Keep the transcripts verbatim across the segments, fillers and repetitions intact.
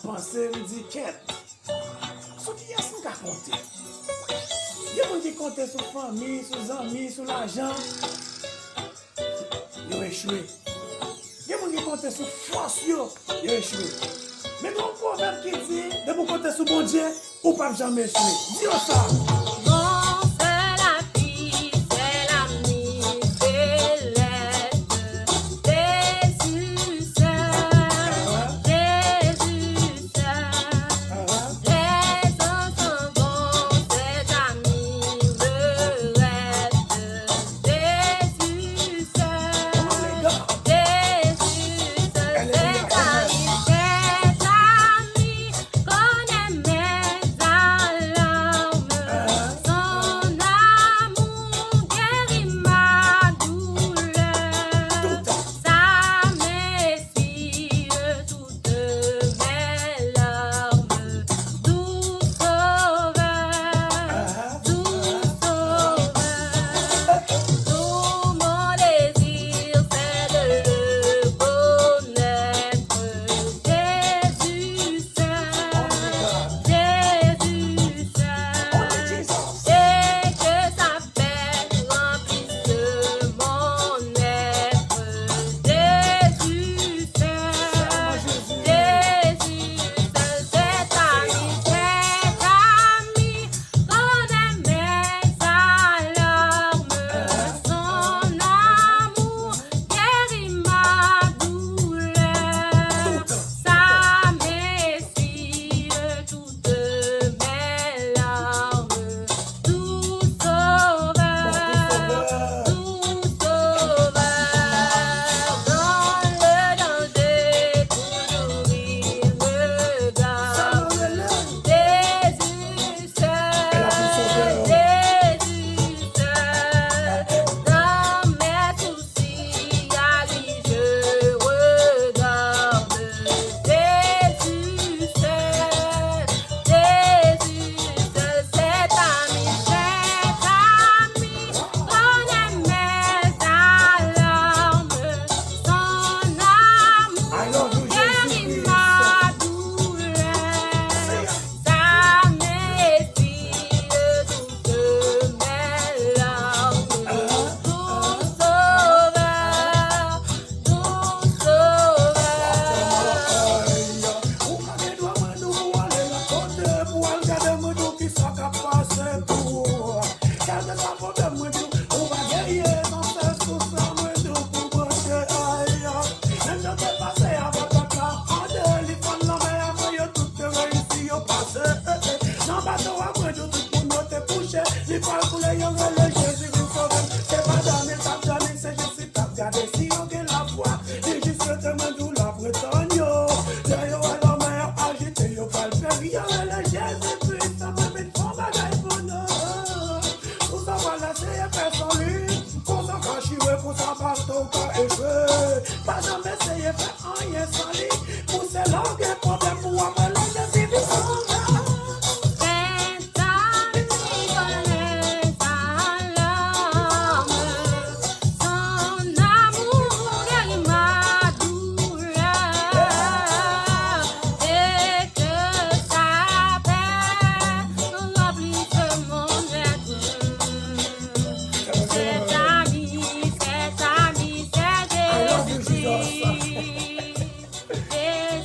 Panse m di kèt. Sou kiyès m ka konte? Gen moun ki konte sou fanmi, sou zanmi, sou lajan. Yo echwe. Gen moun ki konte sou fòs yo, yo echwe. Men gen yon pwovèb ki di, depi w konte sou Bondye, ou p ap janm echwe. Di yo sa. Bon, c'est la vie, c'est la misère, c'est Jésus seul, Jésus seul. Les autres sont bons, c'est amis, le reste, Jésus seul, Jésus seul, c'est amis, c'est amis. Connais mes alarmes, son amour guérit ma douleur. Ça m'essuie toutes mes larmes, doux sauveur, doux sauveur. Tout mon désir, c'est de le connaître. Jésus seul, Jésus seul, et que sa paix remplisse mon être. Jésus seul, Jésus seul, c'est amis, c'est amis. Connais mes alarmes, son amour guérit ma douleur. Ça m'essuie toutes mes larmes, doux sauveur, doux sauveur. Dans le danger, toujours il me garde. Jésus seul, Jésus seul, dans mes soucis, à lui je regarde. Jésus seul, Jésus seul, c'est amis, c'est amis, connais mes alarmes, son amour guérit ma douleur. Ça m'essuie toutes mes larmes, doux sauveur, doux sauveur. Ou pa gen dwa mande pou ale lòt kote pou al gade mwen, nou ki sa k ap pase tou. Kèlkeswa pwoblèm mwen di w, ou pa genyen san sès pou sa mwen di w pou branche, ay. Menm jan te pase avèk lòt la, ande li fann lanmè a, mwen yo tout te reyisi, yo pase. Nan bato a, mwen di w tout moun yo te kouche, li pral koule, yo rele Jezi vin sove m. Se pa dòmi l t ap dòmi, se jis li t ap gade si yo gen lafwa. Li jis rete, mwen di w, l ap ret tann yo. Lè yo wè lanmè a ajite, yo pral peri, yo rele Jezi Kris, sa mwen vin fè yon bagay pou nou. Pou sa w al eseye fè sali, konsa w ka chire, konsa bato w ka echwe. Pa janm eseye fè anyen san li. Pou se la w gen pwoblèm pou w ap rele Jezi vin sove. Sèt ami, connais mes alarmes, son amour guérit ma douleur, et que sa paix remplisse mon être. Sèt ami, sèt ami, c'est Jésus-Christ.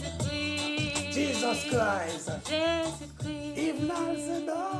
Jésus-Christ. Jesus Christ. Jésus-Christ. Yves Nalzenda.